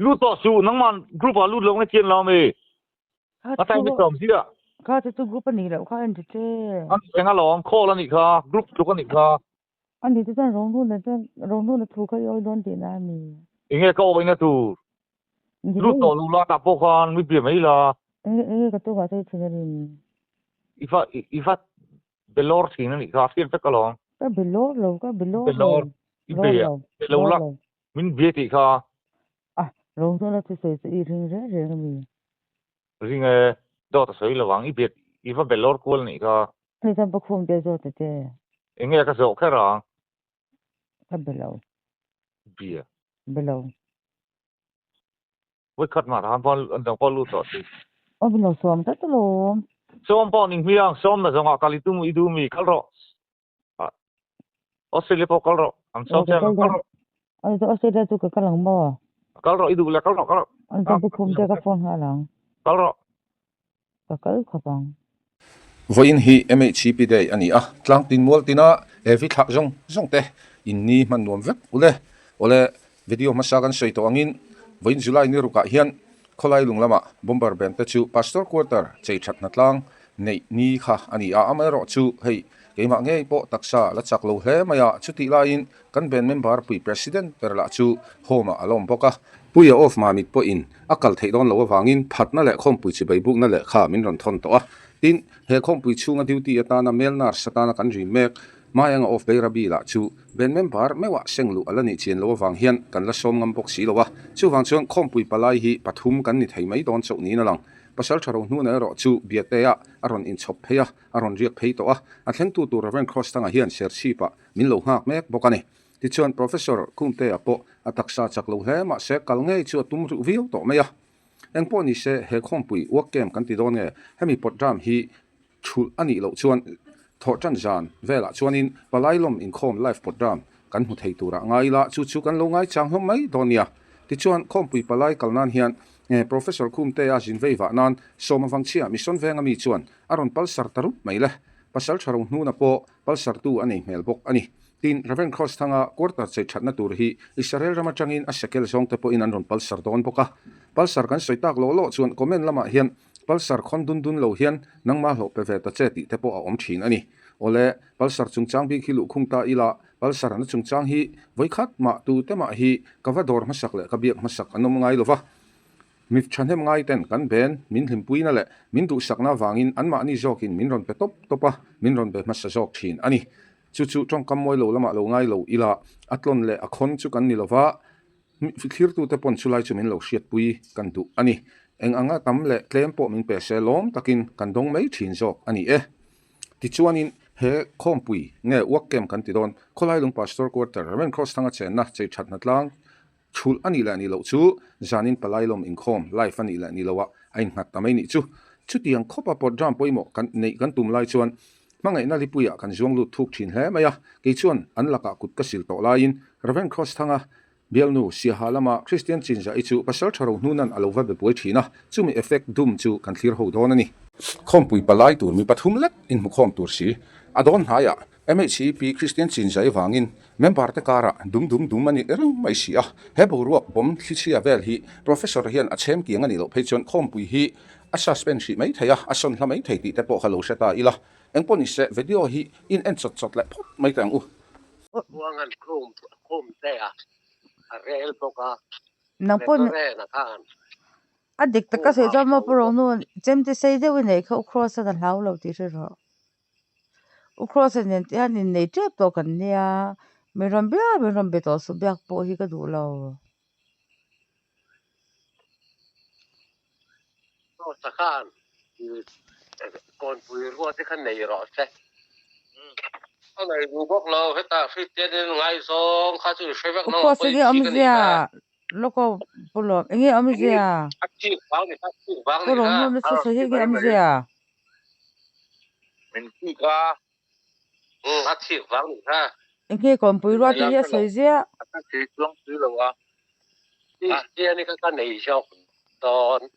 Lut tawh suh, nangman group ah lut lo nge chian lo ami? Kha A time chu i sawm ziah. Kha chu chu group a nih loh kha en ti che. An eng alawm, call a nih kha, group tluk a nih kha. A nih te chuan Rohnuna chuan Rohnuna thu kha i awi dawn tihna a mi? Enge ka awina tur? Lut tawh lo la tah pawh khan mi bia mai la. Enge enge ka tukah sawi thin a rin? I va i va belawr thin a nih kha, hriat vek alawm. Ka belawr lo, ka belawr lo. Belawr, i Lawr be lo, be lo lawr la, lo. min bia tih kha. A, Rohnuna thu sawi chu i ring reng reng a mi? Ring e, dawt a sawi lo ang, i bet, i va belawr kual a nih kha. Hei chuan Pakhum te zawt ta che. Enge ka zawh kher ang? Ka be lo. Bia. Be lo. Vawikhat mah han pawh an dang pawh lut tawh si. Aw be lo sawm tlat alawm. Sawm pawh ning hmiang, sawm na zawngah kal i tum i duh mi, kal rawh. Australia pawh kal rawh, an sawm che ang, kal rawh. Ani chu Australia chu ka kal ang maw? Kal rawh, i duh le kal rawh, kal rawh. An chuan Pakhum te ka phone nghal ang. Kal rawh. Ka kal khawp ang. Vawiin hi MHCP Day a ni a, tlang tin mual tina heavy thlah zawng zawng te in ni hman nuam vek ule. Awle, video hmasa kan sawi tawh angin vawiin July ni rukah hian khawlai lung lama bomber band te chu Pastor Quarter chei that hna tlang neih ni kha a ni a, amaherawh chu hei keimah ngei pawh taksa la chak lo hle mai a, chutih laiin Kan band member pui president ber lah chu home ah a la awm bawk a. Puia off mamit pawhin a kal theih dawn loh avangin phatna leh khawmpui chi beibukna lehkha min rawn thawn tawh a. Tin, he khawmpui chhunga duty atana male nurse atana kan rim mek Mayanga off Beirabi lah chu band member meuhah seng luh a la nih chian loh avang hian kan la sawm ngam bawk si lo a. Chuvang chuan khawmpui palai hi pathum kan ni thei mai dawn chauh niin a lang. Pasal tha ro hnuna erawh chu Biatea a rawn inchhawp phei a, a rawn riak phei tawh a. A thlengtu tur Rev. Cross Tanga hian Serchhip-ah Min lo nghak mek bawk a ni. Tichuan Professor Khumtea pawh a taksa chak lo hle mahse kal ngei chu a tum reuh viau tawh mai a. Eng pawh ni se he khawmpui work camp kan ti dawn nge hemi program hi thulh a nih loh chuan thawhtan zan velah chuanin palai lawm inkhawm live program kan hmu thei turah ngai ila chu chu kan lo ngaichang hlawm mai dawn nia. Tichuan khawmpui palai kal nan hian Professor Khumtea zin vei vah nan sawm avangchhia mission venga mi chuan a rawn palsar ta rup mai le. Pasal tha ro hnuna pawh Palsartu a nei hmel bawk a ni. Tin, Raven Cross thanga quarter chei thatna tur hi Israel ram atangin a shekel zawngte pawhin an rawn palsar dawn bawk a. Palsar kan sawi tak lawh lawh chuan comment lamah hian palsar khawn dun dun lo hian nangmah hlawh pe ve ta che tih te pawh a awm thin a ni. Awle, palsar chungchang bik hi luhkhung ta ila, palsar na chungchang hi vawikhat mah tu te mah hi ka va dawr hmasak leh ka biak hmasak an awm ngai lo va. Mi thahnem ngai ten kan ben min hlimpuina leh min duhsakna avangin anmahni zawkin min rawn pe tawp tawp a, min rawn be hmasa zawk thin a ni. Chu chu tawngkam mawi lo lamah lo ngai lo ila, a tlawn leh a khawn chu kan ni lova, thlirtute pawn chulai chu min lo hriatpui kan duh a ni. Eng anga tam leh tlem pawh min pe se lawm takin kan dawng mai thin zawk a ni e. Tichuanin he khawmpui nge work camp kan ti dawn, Khawlailung Pastor Quarter, Rev. Cross Thanga chenna chei thatna tlang, Chhulh a nih leh nih loh chu zanin palai lawm inkhawm live a nih leh nih loh ah a innghat ta mai nih chu. Chutiang khawpa program pawimawh kan neih kan tum lai chuan hmangaihna lipuiah kan zuang lut thuk thin hle mai a, kei chuan an lakah kut ka sil tawh laiin Rev. Cross Thanga bialnu Siaha lama Christian Chinzah-i chu pasal tha ro hnunan a lo va be buai thin a, chumi effect dum chu kan thlir ho dawn a ni. Khawmpui palai tur mi pathum lek inhmukhawm tur si a dawn hnaiah MHCP Christian Chinzai vangin member te karah dum dum dum a ni reng mai si a, he boruak bawm thlichhia vel hi Professor hian a chhem kiang a nih loh phei chuan khawmpui hi a suspend hrih mai thei a, a sawn hla mai thei tih te pawh kha lo hre ta ila. Engpawh ni se video hi in en chawt chawt leh phawt mai teh ang u. Buangan khum khum te a, a rel bawk a, Nang pawh Reverend a khan a dik taka sawi chuan maw pu Rohnu chemte sei deuh i neih kha u Kross a hlau lo tih hre rawh. U Kross a nen te hian innei tep tawh kan nia, min rawn biak min rawn be tawh suh biak pawh hi ka duh lo. Kross a khan kawnpui ruat te kha nei rawh se. A nei duh bawk lo, hetah Kristianin ngaizawng kha chu i hre vek U nang a Kross pawi enge chi ka nih awmzia kha. Lawk aw Pu Lawm enge awmzia? A chik vang ni kha, chik vang Pu ni kha. Rohnuna thusawi hi enge awmzia? Min chik a, umm a chik vang ni kha. Enge kawnpui ruat te hi a sawi ziah. A ka chik chuang si lo a. Kristian hi ka nei zawk dawn.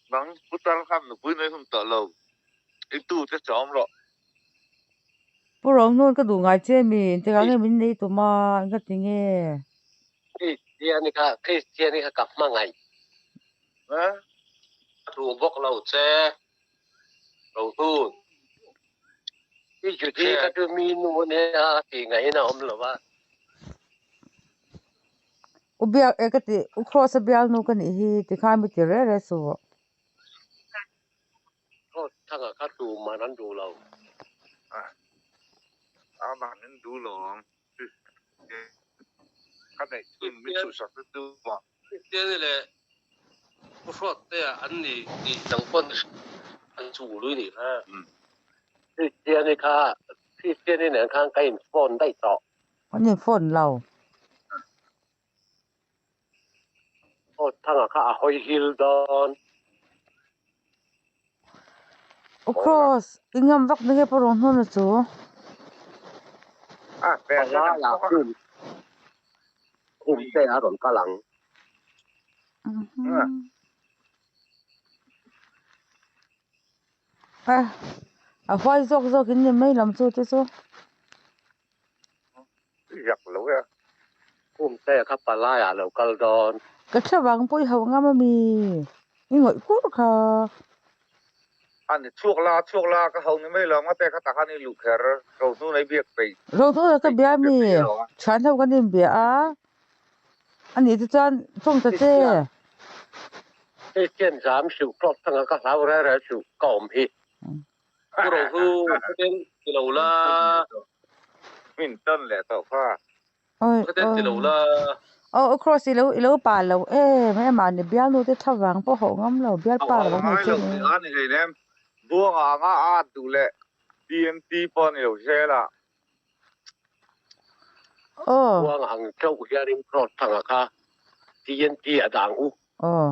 Nang putar khan nupui nei hun tawh lo, i tu te chawm rawh. Pu Rohnun ka duh ngai che mi, engtikah nge min nei tum a, engka ti nge? Kristiani kha Kristiani kha ka hmangaih. A duh bawk lo che Rohun. I Judy kha chu mi nu a nia tih ngaihin a awm lo a. U biak e ka ti u Kross a bialnu ka nih hi tikhan mi ti reh reh suh. Kross thanga kha tuman an duh lo. A man an duh lo ang. Ka neih chhun min chhuhsak te chu vang. Kristiani leh Pu Hruattea an ni tih dang pawn an chu lui nih kha. Kristiani kha Kristiani nen khan ka in phone daih tawh. An in phone lo. Aw thanga kha a hawi hil dawn. U Kross, i ngam vak na nge pawh rawn hnawn a chu? Palai ah khum khum te a rawn kal ang. A huai zawk zawk in ni mai lam chu te chu. Yak lo e. Khum te kha palai ah lo kal dawn. Ka thla vang pawh i hauh ngam ami? I ngawih kur kha. A ni chhuak la chhuak la ka hauh ni mai lo ang a te kha tah khan i luh kher ro hnu nei biak peih. Ro hnu la ka bia ami? Thian ho kan inbia a. A nih te chuan tawng ta che. Christian zam suh cloth thanga ka hlau reng reng suh ka awm hi. Pu Rohlu khatin ti lo la. Min tan leh tawh kha. Khatin ti lo la. Aw aw Kross i lo i lo pa lo em em a ni bialnu te thlavang pawh hauh ngam lo bialpa lo ngai lo tih a ni hlei nem. Buanga anga a at duh leh TNT pawh a ni lo zel a. Aw. Buanga ang chauh hianin Kross thanga kha TNT a dang u. Aw.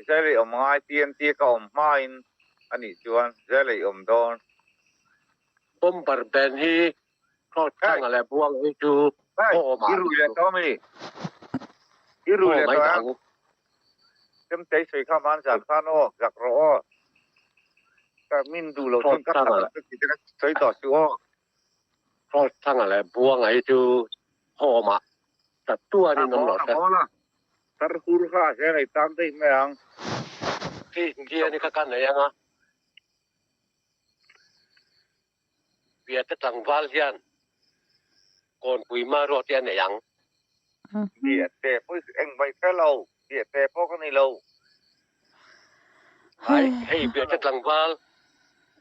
Zel i awm ngai TNT ka awm hmain a nih chuan zel i awm dawn. Bomber band hi Cloud Thanga leh Buang hi chu Hey, i rui leh tawh ami? I rui leh tawh em? Chemtei sawi kha man zan khan aw, zak rawh aw. Ka min duh loh chuan ka that ang che tih te kha sawi tawh suh aw. Cloud Thanga leh Buanga hi chu home ah Tatuanin awm rawh se. Tar hur kha a hle ngei tan daih mai ang. Kristian kha ka nei anga. Biate tlangval hian kawnpui ma ruat hi a nei ang. Biate pawh hi eng mai hre lo, Biate pawh ka ni lo. Hai, hei Biate tlangval,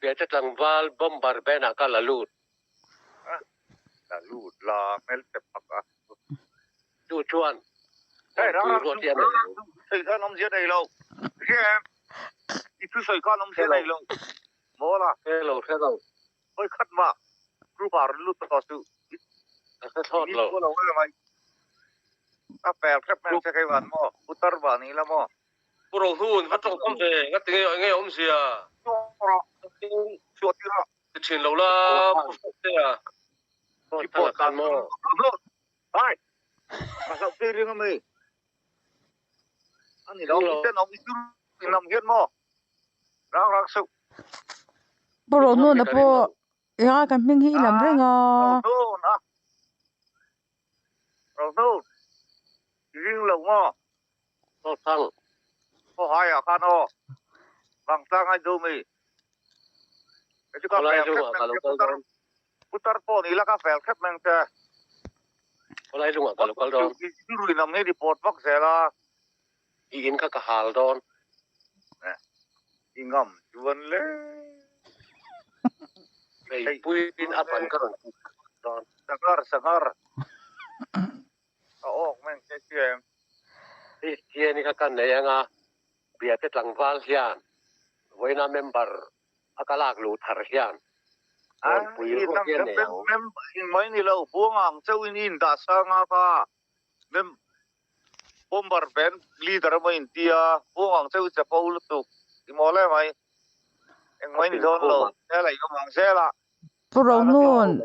Biate tlangval bomber band ah ka la lut. La lut la hmel che pak a. Chu chuan kawnpui ruat hi a nei lo. Sawi khan awmzia nei lo. Hria em? I thusawi khan awmzia nei lo. Mawl a. Hre lo, hre lo. Hawi khat mah group ah rawn lut tawh suh. Ka hre thlawt lo. I lo em mai. A fel hrep mai ang che keiman maw? Putar vah ni la maw? Pu Rohlun, va tawng tam ve. Nga ti nge nge awmzia? Chhuak rawh. Chhuah tir rawh. Ti thin lo la, Pu Hruatea. I pawh tan maw? Rohlun! Hai! Ka hlauh phei ring ami. A ni lo, i tenawm i tur in awm hian maw? Rang rang suh. Pu Rohnuna pawh eng a kan hming hi i lam reng a. Rohnun a. Rohnun. I ring lo maw? Rothang. Aw hai ah khan aw. Vangtlang ai du mi. Khawlai zungah ka lo kal dawn. Putar pawh ni la ka fel hrep mai ang che. Khawlai zungah ka lo kal dawn. I rui lam hi report vak zel a. I in kha ka hal dawn. I ngam chuan le. Hreipuiin a ban ka rawn tih dawn. Sanghar sanghar. A awk mai ang che hria em. Kristiani kha ka nei anga Biate tlangval hian vawiina member a ka lak luh thar hian kawnpui ruak hi a nei ang. In mai ni lo, buang ang chauh in i indah sang a kha mem bomber band leader emaw in tia buang ang chauh i chapo lutuk i mawl em mai eng mai ni dawn lo zel a i awm ang zel a. Pu Rohnun,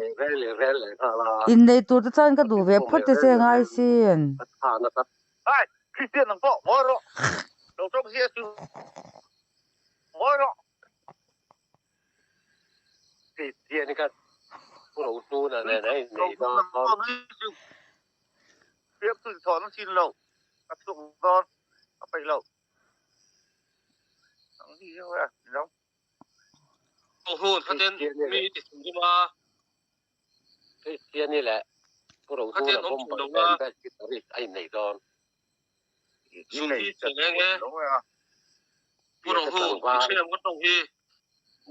innei tur te chuan ka duh ve phawt te che ngai sin. Hai, Christian nang pawh ngawi rawh, lo tawng ziah suh, ngawi rawh. Christian hi kha Pu Rohnuna nen a innei dawn. Fiamthu in thawh na chin lo ka chhuak dawn ka peih lo. Nang hi hian a ni lo. Hun khatin mi i ti thinrim a. Kristiani leh Pu Rohnuna bomber band band guitarist a innei dawn. Innei chat pawh ni lo e a. Biate tlangval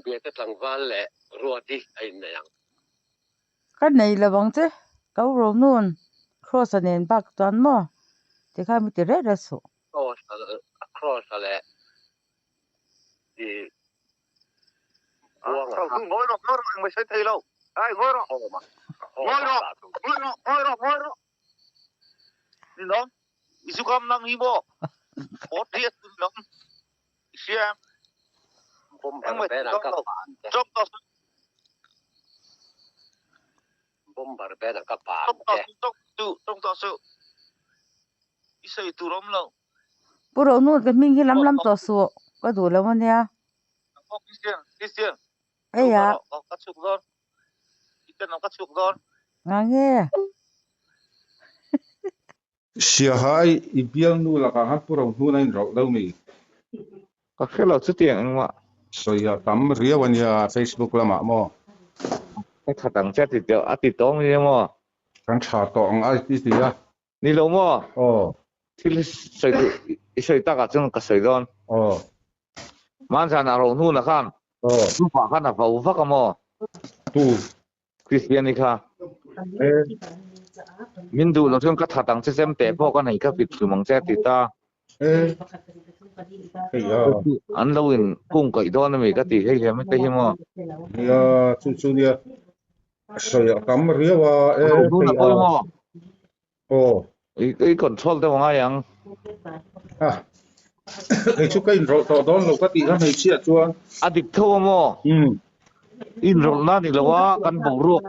Biate tlangval leh Ruati a innei ang. Ka nei lo ang che, ka u Rohnun Kross-a nen bak chuan maw tikhan mi ti reh reh suh. Kross-a leh i buanga kha. Ngawi rawh, ngawi rawh, engmah i sawi thei lo. Ai, ngawi rawh. Ngawi rawh, ngawi rawh, ngawi rawh, ngawi rawh. Ninawm, i zu kam nang hi maw? Awt hi a chu ninawm. I hria em? Bomber Engmah i Ben sawi ah dawn ka lo. pa an che. Chawm tawh suh. Bomber Ben ah ka pa an Chawm tawh che. suh, chawm suh, chawm tawh suh. I sawi tur awm lo. Pu Rohnun ka hming hi lam lam tawh suh ka duh lo ania. Aw Christian, Christian. Eia. Ka chhuk dawn. I ten ang ka chhuk dawn. Nga nge. Siahai i bialnu lakah khan Pu Rohnun a inrawlh deuh mi? Ka hre lo chutiang engmah. Sawi a tam riau ania Facebook lamah maw? Ka that ang che a ti tawh a ti tawh ang nia maw? Kan tha tawh ang a i ti a. Ni lo maw? Aw. Thil sawi duh i sawi takah chuan ka sawi dawn. Aw. Hmanzanah Rohnuna khan Aw. Chupah khan a vo vak a maw? Tu. Kristiani kha. E. Min duh lo chuan ka that ang che chem teh pawh ka nei ka vit hlum ang che a ti ta. E. Hei a. An lo in kung kaih dawn a mi ka ti hei hian te hi maw? Nia chu chu nia sawi a tam riau a e Rohnuna hei a. pawimawh. Aw. I control deuh angai ang. A. Kei chu ka inrawlh tawh dawn lo ka tih kha hmeichhia chuan. A dik tho a maw? Umm. Inrawlhna a ni lo a, kan boruak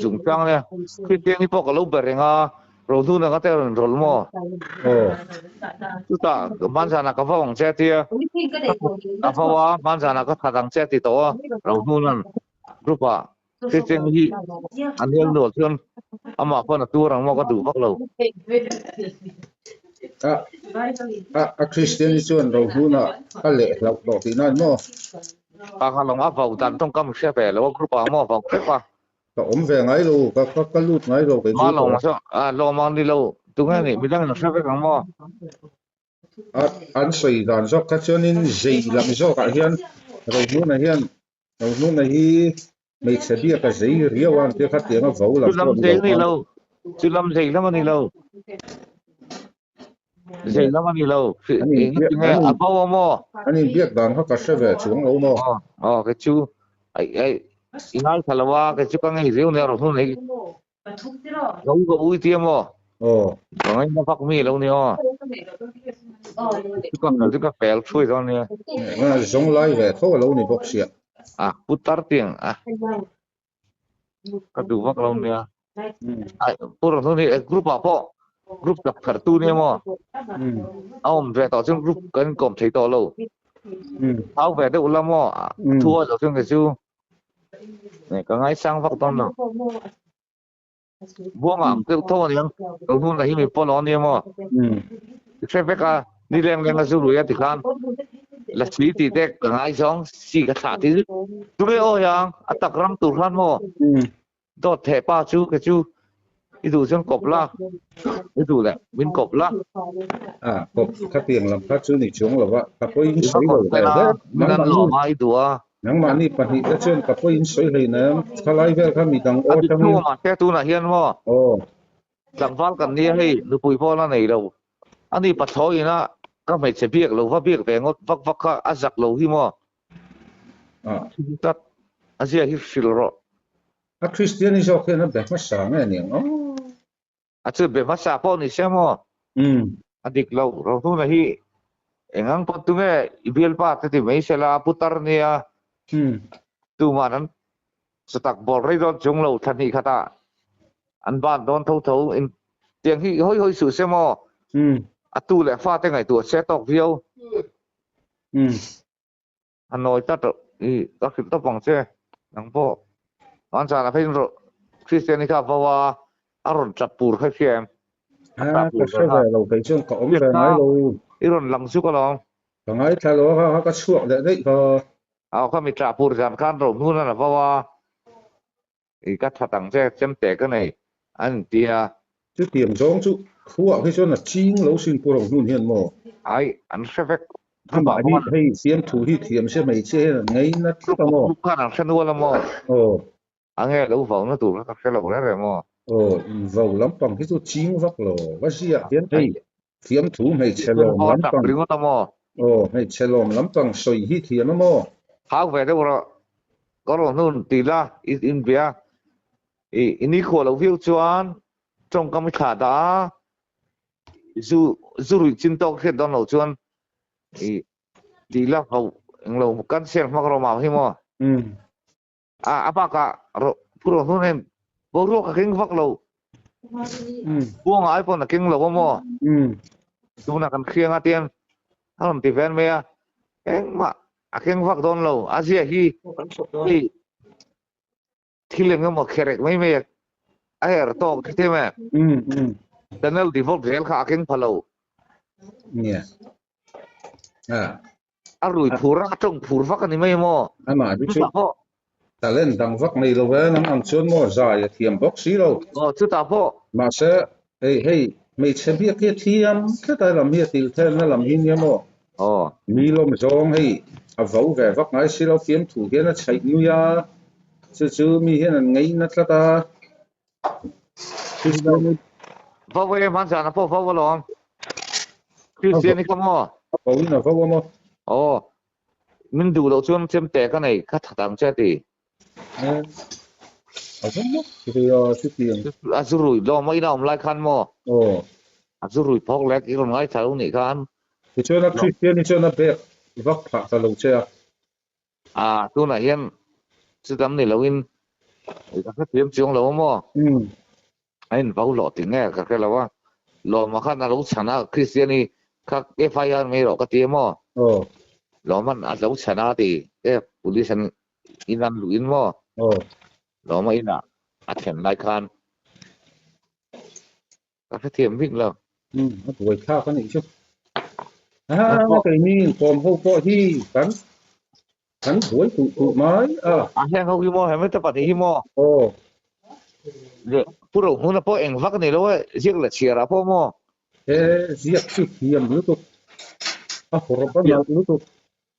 chungchang nia. Kristian hi pawh ka lo be reng a, Rohnuna ka te a rawn rawlh maw? Aw. Chutah hmanzanah ka vau ang che a tia. Ka vau a, hmanzanah ka that ang che a ti tawh a, Rohnuna'n group ah. Kristian hi an hel nual chuan amah pawn a tur ang maw ka duh vak lo. A a a Kristian hi chuan Rohnuna a leh hlauh tawh tihna a ni maw? A kha lawng a vau dan tawngkam hria ve lo a group ah maw a vau hrep a. Ka awm ve ngai lo ka ka ka lut ngai lo kei chu Ma lawng ah chuan a lawm ang ni lo tunge nih midang in a hre vek ang maw? A an sawi dan zawk kha chuanin zei lam zawkah hian Rohnuna hian Rohnuna hi hmeichhe biak a zei riau a, tia khatiang a vo lam Chu lam pawh ni zei lo a ni khan. lo, chu lam zei lam a ni lo. Zei lam a ni lo, An in eng biak tinge an a in bo a maw? an in biak dan kha ka hre ve chuang lo maw? Aw aw kei chu ai ai i ngaithla lo a, kei chu ka ngei riau nia Rohnuna hi. Zo ka ui tia maw? Aw. Ka ngaina vak mi lo ni aw. Chu ka chu ka fel thui dawn nia. Nga zawng lai ve tho a lo ni bawk sia. A pu tar tiang a. Ka duh vak lo nia. Ai pu Rohnun hi group ah pawh group tak thar tu nia maw? A awm ve tawh chuan group kan inkawm thei tawh lo. Thau ve deuh la maw? A thu a lo chuan kei chu. Ka ngaisang vak dawn lo. Buanga ang deuh tho aniang. Lo hnun lah hi mi pawlawh ania maw? I hre vek a, ni leng leng a zu lui a tikhan la si tih te ka ngaizawng si ka thlah ti zut. Tunge aw hiang a tak ram tur khan maw? Dawt theh pa chu ke chu i duh chuan kawp la, i duh leh min kawp la. A, kawp khatiang lam kha chu ni chuang lo va, ka pawhin I va sawi lo kawp ve tel a, hle. min an Nangmahni lawm a, i duh a. Nangmahni pahnih te chuan ka pawhin sawi hlei nem, thalai vel kha midang A aw dik tangin. thu mahse tunah hian maw? Aw. Tlangval kan nia hei, nupui pawh la nei lo. Ani pathlawi ina ka hmeichhe biak lo va biak ve ngawt vak vak kha a zak lo hi maw? A. Tlat a zia hi hrilh rawh. A Kristiani zawk hian a be hmasa nge niang aw? A chu be hmasa pawh ni se maw? A dik lo, Rohnuna hi eng ang pawh tunge i bialpa te ti mai sela a putar nia. Tuman an chatak bawr rei dawn chung lo thla hnih khatah an ban dawn tho tho in tiang hi hawi hawi suh se maw? A tu leh fate ngaihtuah se tawk viau. A nawi tlat rawh i ka hrilh tawp ang che nang pawh an chana phei rawh Kristian hi kha vo a a rawn tap pur kha i hria em? A ka hre ve lo kei chuan ka awm ve ngai lo. I rawn lang chu ka lawm. Ka ngaithla lo a kha ka chhuak leh daih kha. Aw ka mitla pur zan khan Rohnuna a vo a, i ka that ang che chemte ka nei an inti a. Chutiang zawng chu khuaah hi chuan a ching lo sin Pu Rohnun hian maw? Ai, an hre vek. Amah hi hei fiamthu hi thiam se hmeichhia hian an ngaina tlat a maw? Group khan an hre nual a maw? Aw. A nge lo vau na tur kha ka hre lo reng reng maw? Aw, in vau lampang hi chu ching vak lo. Va ziah hian hei fiamthu hmeichhe lawm lampang. Ringawt a maw? Aw, hmeichhe lawm lampang sawi hi thiam a maw? Hau ve deuh rawh. Ka rawn hnun ti la i inbia. I i nikhua lo viau chuan tawngkam i thlah dah a, zu zu ruih chin tawk hriat dawn lo chuan i ti la ho englo cancel hmak rawh mau hi maw? A a bakah rawh phu rawh hnun em boruak a keng vak lo. Buanga ai pawn a keng lo a maw? Tunah kan hriang a tian a rawn ti vel mai a, engmah a keng vak dawn lo. A zia hi hei thil eng emaw kherek mai mai a her tawk khi em e. Channel develop zel kha a keng pha lo. Nia. A. A rui phur a, a tawng phur vak a ni mai maw? Amah hi chu talent dang vak nei lo e, nang ang chuan maw zai a thiam bawk si lo. Aw chutah pawh. Mahse hei hei hmeichhe biak hi a thiam tlat a, lam hi a til thelna lam hi nia maw? Aw. Mi lawm zawng hei a vo ve vak ngai si lo, fiamthu hian a chhaih nui a, chu chu mi hian an ngaina tlat a. Vo e hmanzana pawh vo alawm. Kristian hi ka maw? Vo in a vo a maw? Aw. Min duh loh chuan chemte ka nei, ka that ang che a ti. A vo maw? Ria chutiang. A zu rui lawm a ina awm lai khan maw? Aw. A zu rui phawk lek i rawn ngaithla lo nih khan. Tichuan a Kristian hi chuan a bek vak phah ta lo che a. A tunah hian chudam ni loin ka hrethiam chuang lo a maw? A in vo hlawh tih nge ka hre lo a, Lawma khan a lo chhan a, Kristian hi kha FIR mai rawh ka ti a maw? Lawma'n a lo chhan a ti e, police an in an luh in maw? Lawma inah a thlen lai khan ka hrethiam bik lo. A buai thlak a nih chu. A keini inkawm ho pawh hi kan kan buai tuh tuh mai a. A heng ho hi maw he mite pahnih hi maw? Aw. Leh Pu Rohmuna pawh eng vak a ni lo e, ziak leh chhiar ah pawh maw? He ziak chu thiam lutuk, a hawrawp a nalh lutuk.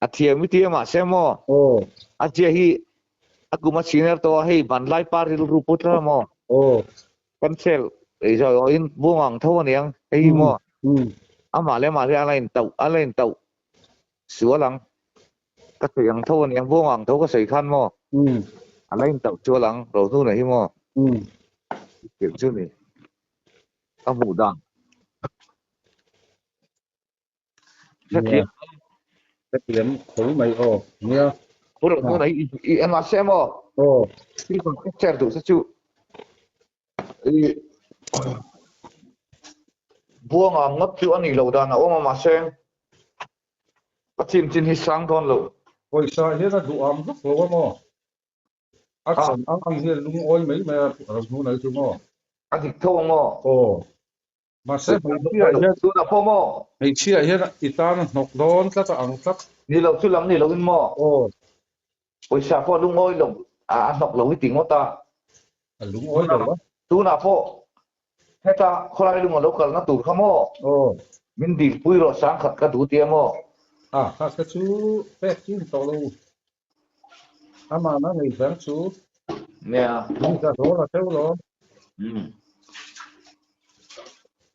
A thiam i tia mahse maw? Aw. A zia hi a kum a chhiner tawh a, hei vanlai pa rilru put la maw? Aw. Kan sel ei zawi awhin buang ang tho aniang hei hi maw? Amah leh amah hi a la in tauh a la in tauh sual ang ka sawi ang tho aniang buang ang tho ka sawi khan maw? A la in tauh sual ang Rohnuna hi maw? Tih chu ni ka hmuh dan. Hrethiam Hrethiam kho mai aw nia. Pu Rohnuna hi i en mahse maw? Aw. Thil kan ka share duh che chu i buanga ngawt chu a nih loh dan a awm a mahse ka chin chin hi sang dawn lo. Pawisa hian a duham vak lo a maw? A chan ang ang hian lungawi mai mai a Rohnuna hi chu maw? A dik tho ang maw? Aw. Mahse hmeichhia hian Tunah pawh maw? Hmeichhia hian i tan a hnawk dawn tlat a ang tlat. Ni lo chu lam ni loin maw? Aw. Pawisa pawh lungawi lo a hnawk lo i ti ngawt a. A lungawi lo a. Tunah pawh heta khawlai lunga lo kalna tur kha maw? Aw. Min dilpui rawh sangkhat ka duh tia maw? A kha kha chu pek chin tawh lo. Amah na nei veng chu. Nia. Min za dawl a teuh lo.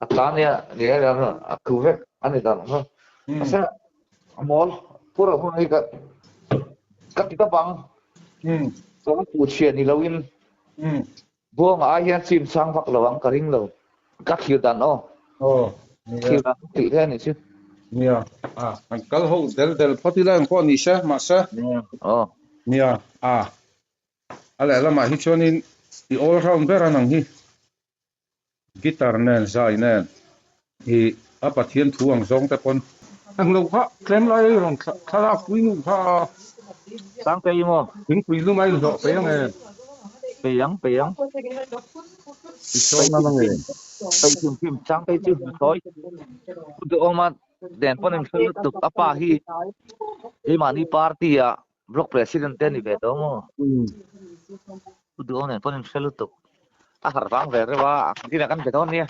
A ta nia nia nia a thu vek a ni dan ang. Mahse a mawl pur ang hun hi ka ka ti tawp ang. Chuan puh chhia ni loin buanga ai hian chim sang vak lo ang ka ring lo. Ka thlir dan aw. Aw nia. Thlir dan tih te a nih chu. Nia a an kal ho del del phawt ila eng pawh ni se mahse. Nia aw. Nia a a lehlamah hi chuanin i all round ber a nang hi guitar nen zai nen i a Pathian thu ang zawng te pawn. Eng lo kha tlem lai rawn thlalak pui nu kha a. Sangtei maw? Thingpui lum a inhlawh pei ang em? Pei ang pei ang. I sawn a nge? Peih hrim hrim chang te chu hnawi Pu Duhawma nen pawn in hre lutuk a pa hi keimahni party ah block president te a ni ve tawh maw? Pu Duhawma nen pawn in hre lutuk a harh vang ve reuh a a dinah kan be dawn nia.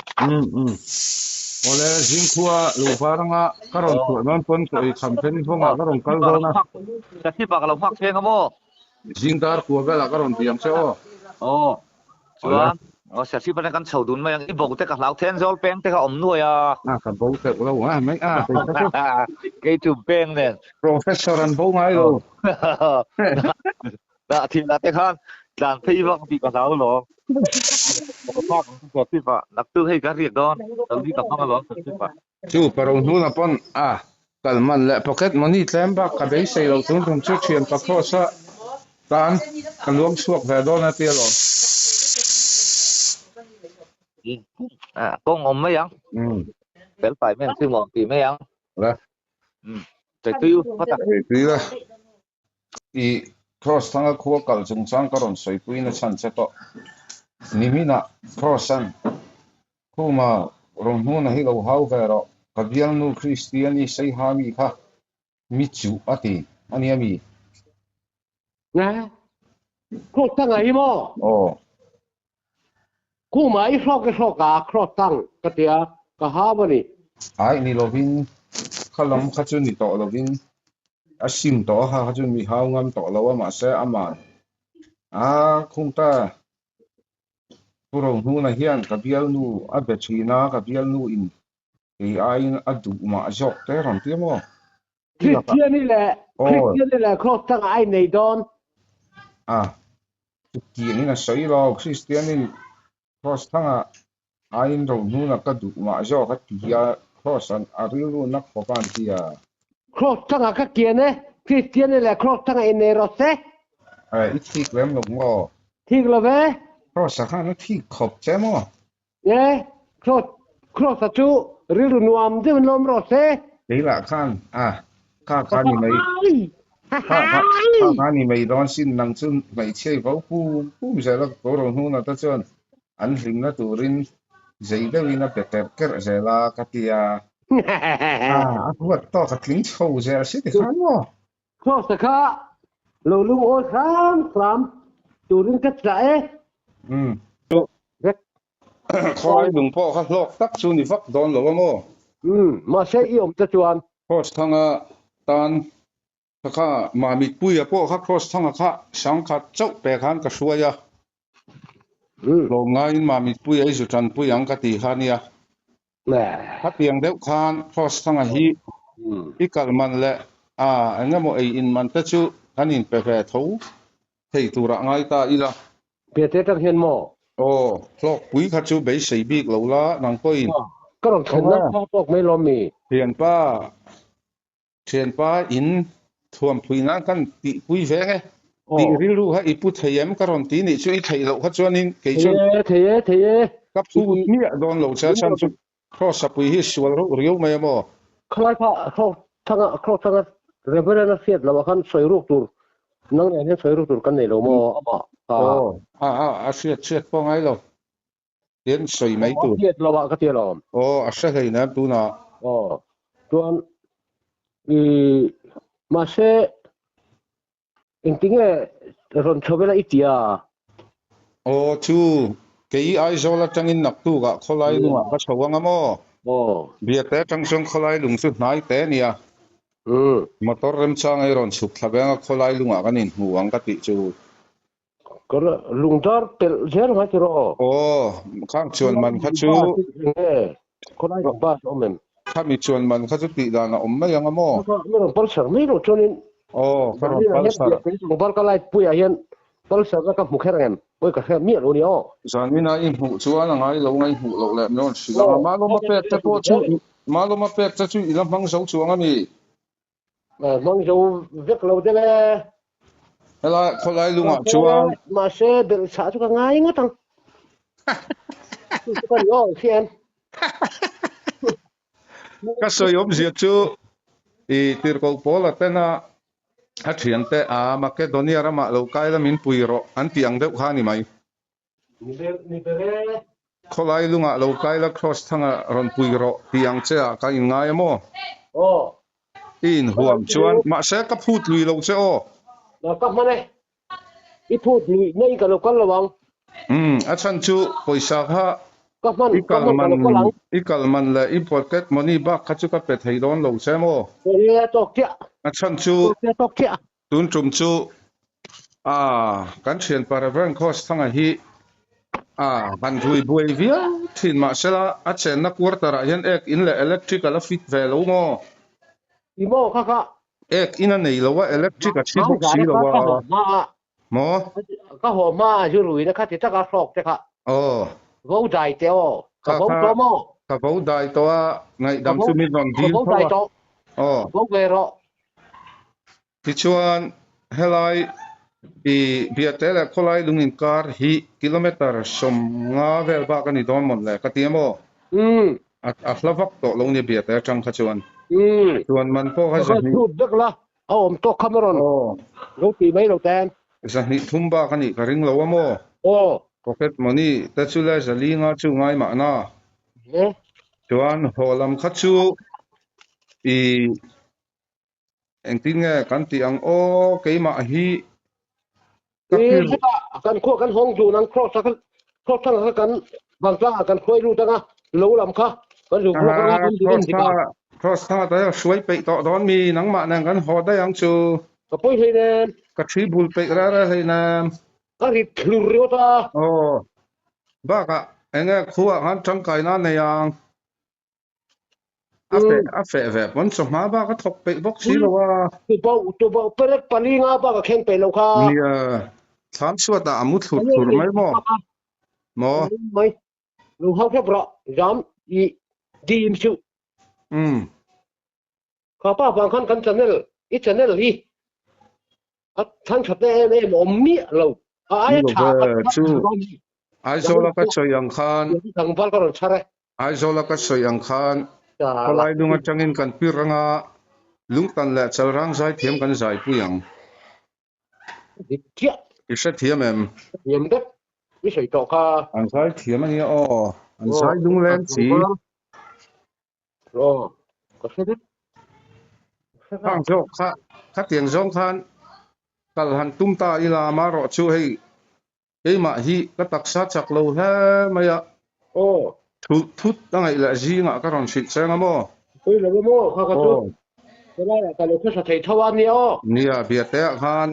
Awle zingkhua lo var anga ka rawn chhuah dawn pawn chaw ei kham then vawngah ka rawn kal dawn a. Ka chhipah ka lo nghak thleng a maw? Zingdar kua velah ka rawn biang che aw. Aw. Chuan aw Serchhip atang kan chho dun mai ang i bo te ka hlau then zawl peng te kha awm nuai a. A ka bo teuh lo a mai a kei kha chu. Kei chu peng nen. Professor an bo ngai lo. Dah thil ah te khan tlan phei vak tih ka hlau alawm. Ka hlau Serchhip ah naktuk hei ka riak dawn Tawni ka hmang alawm Serchhip ah. Chu paro hnuna pawn a kal man leh pocket money tlem bak ka beisei lo chung tum chu thian pa cross a tan ka luang chhuak ve dawn a tia lawm. Kawng awm mai ang. Fel fai mai ang chu maw tih mai ang. La. Tui u phawt a. Tui la. I cross thanga khua kal chungchang ka rawn sawipui na chhan che tawh. Niminah cross an Khuma Rohnuna hi lo hau ve rawh, ka bialnu Kristiani Seiha mi kha mi chuh a ti a nia mi? Nge? Cross tang a hi maw? Aw. Khuma i hrawk i hrawk a, cross tang ka ti a, ka hau a ni. Ai ni lovin, kha lam kha chu ni tawh lovin, a sim tawh a, kha kha chu mi hau ngam tawh lo a, mahse aman a khung ta. Pu Rohnuna hian ka bialnu a be thin a, ka bialnu in kei aiin a duh mah zawk te rawn ti maw? Kristiani leh Kristiani leh Kraws tangah a innei dawn. A, chutiangin a sawi lo, Kristianin Kraws tangah aiin Rohnuna ka duh mah zawk a ti a, Kraws an a rilru na khawp a an ti a. Kraws tangah ka kian e, Kristiani leh Kraws tangah innei rawh se. I thik lem lo maw? Thik lo ve. Cross-a khan a thik khawp che maw? E, Cross, Cross-a chu rilru nuam deuhin lawm rawh se. Keilah khan, a, kha kha ni mai, kha kha, kha kha ni mai dawn sin, nang chu hmeichhia i vo pum pum zel a, ko ro hnuna te chuan an hlimna turin zei deuhin a be kerh kerh zel a, ka ti a. A, a huat tawk a tling chho zel si ti khan maw? Cross-a kha lo lungawi hram hram turin ka chah e. Umm. Vek. Khawi lung pawh kha hlawk tak chu ni vak dawn lo a maw? Umm, mahse i awm te chuan. Cross thanga tan kha kha Mamit Puia pawh kha Cross thanga kha sangkhat chauh pe khan ka hruai a. Hlawm ngaiin Mamit Puia i zu tanpui ang ka ti kha nia. Khatiang deuh khan Cross thanga hi i kal man leh a eng emaw ei in man te chu kan in pe ve tho thei turah ngai ta ila. Piate tang hian maw? Aw, hlawkpui kha chu beisei bik lo la, nang pawhin. Ka rawn thlen nan kha tawk mai lawm mi? Thianpa, Thianpa in thuamphui nan kan tihpui veng e. Tih rilru kha i pu thei em ka rawn ti nih chu i theih loh kha chuanin kei chuan Thei e, thei e, thei e. Ka phut miah dawn lo che a chhan chu Cross a pui hi sual reuh riau mai a maw? Khalai kha Cross thanga Cross thanga Reverend a hriat loh ah khan sawi ruk tur nang nen hian sawi ruk tur kan nei lo maw amah kha. Aw a a a hriat hriat pawh ngai lo. Tian sawi mai tur. A hriat lo ah ka ti alawm. Aw, a hre hlei nen tunah. Aw, chuan i mahse engtinge rawn chho vela i ti a? Aw, chu kei Aizawl atangin naktuk ah khawlai lungah ka chho anga maw? Aw. Biate atang chuan khawlai lung chu hnai te ania. Motor remchang ei rawn chhuk thla veng a khawlai lungah kan inhmu ang ka tih chu. Ka lungdar telh zel ngai tiraw? Aw, khang chuan man kha chu. Khawlai lung bus a awm em? Khami chuan man kha chu tih dan a awm mai ang a maw? Ka rawn pulsar mai lo chuanin. Aw, ka rawn pulsar. Tlangval ka light puiah hian pulsar na ka hmu kher ang em? Pawi ka hre miah lo nia aw. Zanina i hmuh chuan a ngai lo ngai hmuh loh leh min rawn hrilh ang a. Malawma pek te pawh chu Malawma pek te chu i la hmang zo chuang a ni. Hmang zo vek lo deuh e. Helai khawlai lungah chuan. Mahse belh chhah chu ka ngai ngawt ang. Chu chu ka ni aw hian. Ka sawi awmzia chu i tirhkoh Paula tena a thiante a Makedonia ramah lo kai la min pui rawh an tih ang deuh kha a ni mai. Ni ber ni ber e. Khawlai lungah lo kai la Kraws thanga rawn pui rawh tih ang che ah ka inngai a maw? Aw. I inhuam chuan mahse ka phut lui lo che aw. Na ka hman e. I phut lui na in ka lo kal lo ang. Umm a chhan chu pawisa kha Ka hman i ka kal hman ka man lo kal ang. I kal man leh i pocket money bak kha chu ka pe thei dawn lo che maw? Awle tawk chiah. A chhan chu Tawk chiah tawk chiah. Tun tum chu a kan thianpa Reverend Kross Thanga hi a han rui buai viau thin mahsela a chenna quarter ah hian ek in leh electric a la fit ve lo maw? I maw kha kha. Ek in a nei lo a electric a thi bawk si lo a maw? Ka haw hma a zu rui na kha ti taka hrawk te kha. Aw. Vo dai te aw. Ka vo tawh maw? Ka vo dai tawh a ngaihdam chu min rawn dil tho a. Aw. Vo ve rawh. Tichuan, helai i Biate leh khawlai lung inkar hi kilometre 50 vel bak a ni dawn mawn le ka ti a maw? A hla vak tawh lo nia Biate atang kha chuan. Chuan man pawh kha 200. Chhut vek la, a awm tawk kha maw rawn lo ti mai lo ten. 200 bak a nih ka ring lo a maw? Aw. Pocket money te chu le 400 chu ngai mahna. Chuan haw lam kha chu i Engtin nge kan tih ang aw keimah hi ka pir. Kan khua kan hawng dun ang cross a cross thang kha kan vangtlang ah kan khuai lut anga lo lam kha kan zuk ruak anga kan duh en dik a. Cross thang ta hruai peih tawh dawn mi nangmah nen kan haw daih ang chu. Ka pawi hlei nen. Ka thi bul peih reh reh hlei nen. Ka rit thlur ringawt a. Aw bakah enge khua khan tangkai na nei ang. A feh a feh ve pawn chawhma bak a thawk peih bawk si lo a. Tubauh tubauh perek pali nga bak a khen peih lo kha. Nia, thlam chhuat ah a mu thlur thlur mai maw? Maw? Mai. Lo hau hrep rawh, zam i dim suh. Umm. Kha pa vang khan kan channel, i channel hi a thang that na em em awm miah lo. A aia tha ka chu Aizawla ka sawi ang khan tlangval ka rawn chhar e. Aizawla ka sawi ang khan khawlai lung atangin kan pir anga lungtan leh chalrang zaithiam kan zaipui ang. Dik chiah. I hrethiam em? Hrethiam vek. I sawi tawh kha. An zaithiam ania aw. An zai lungleng si. Aw, ka hre vek. Khang zawk kha, khatiang zawng khan kal han tum ta ila amarawh chu hei keimah hi ka taksa chak lo hle mai a. Aw. Thulh thut a ngaih leh zingah ka rawn hrilh cheng a maw? Pui lo a maw? Kha ka chu helaiah ka lo khawsa thei tho a nia aw. Nia, Biate ah khan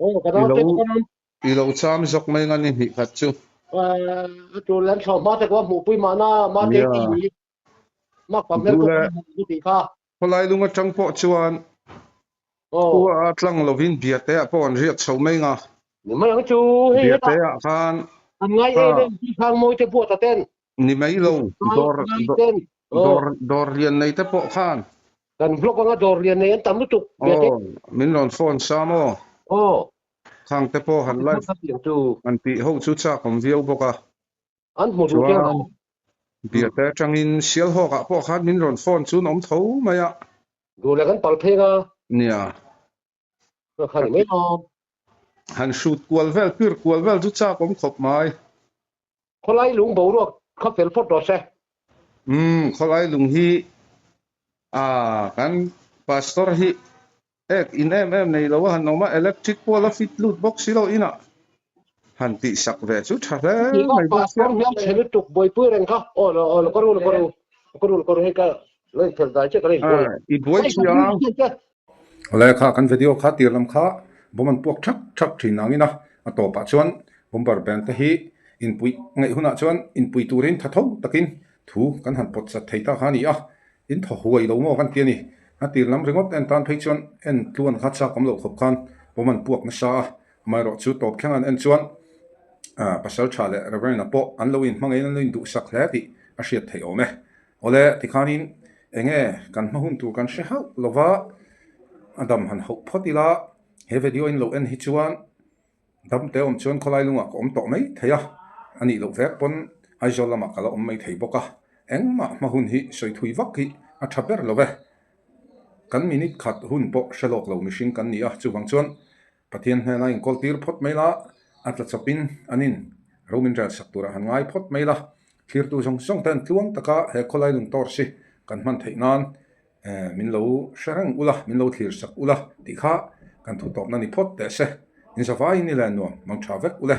Aw, ka naute ka rawn I lo cham zawk mai nga ni hnih khat chu. A tul an thlawh hma te kua hmuhpui mahna mate ti ni. Mak pam hmel pawh kan hmu tih kha. Khawlai lung atang pawh chuan khua a tlang lovin Biate ah pawh an riak chho mai nga. Ni mai ang chu hei hetah. Biate ah khan. An ngai em em ti khang mawi te buat a ten. Ni mai lo dawr dawr dawr lian nei te pawh khan. Kan vlog anga dawr lian nei an tam lutuk Biate. Aw min rawn phone sa maw. Aw. Khang te pawh han live an tih ho chu chak awm viau bawk a. An hmu duh Chuan Biate atangin Sialhawk ah pawh khan min rawn phone chu an awm tho mai a. Duh leh kan pal pheng a. Nia. Ka kha ni mai lawm. Han hrut kual vel pir kual vel chu chak awm khawp mai. Khawlai lung boruak kha fel phawt rawh se. Umm khawlai lung hi a kan pastor hi ek in em em nei lo a han awm a electric pawh la fit lut bawk si lo inah han tih sak ve chu tha hle mai bawk sia. Pastor hmel chhe lutuk buaipui reng kha aw aw ka ru ka ru ka ru ka ru hei ka lo inphel dai che ka lo inbuai. I buai chiang. Awle kha kan video kha tir lam kha bomb an puak thak thak thin angin a, a tawpah chuan bomber band te hi inpui ngaih hunah chuan inpui turin tha tho takin thu kan han pawt chat thei ta kha a ni a, in thaw huai lo maw kan ti a ni. A tir lam ringawt en tan phei chuan en tluan kha chak awm loh khawp khan bomb an puak nasa a, amaherawhchu tawp thleng an en chuan Pasal tha leh Reverend-a pawh an lo inhmangaihin an lo induhsak hle tih a hriat theih awm e. Awle, tikhanin enge kan hma hun tur kan hre hauh lova, a dam han hauh phawt ila, he video in lo en hi chuan dam te awm chuan khawlai lungah ka awm tawh mai thei a, a nih loh vek pawn Aizawl lamah ka la awm mai thei bawk a, engmah hma hun hi sawi thui vak hi a tha ber lo ve. Kan minute khat hun pawh hre lawk lo mihring kan ni a, chuvang chuan Pathian hnena inkawl tir phawt mai la, a tla chawpin an in ro min rel sak turah han ngai phawt mai la. Thlirtu zawng zawng ten tluang taka he khawlai lung tawr si kan hman theih nan min lo hre reng ula, min lo thlir sak ula tih kha kan thu tawpna ni phawt teh se. Inzavaiin i len nuam mang tha vek ule.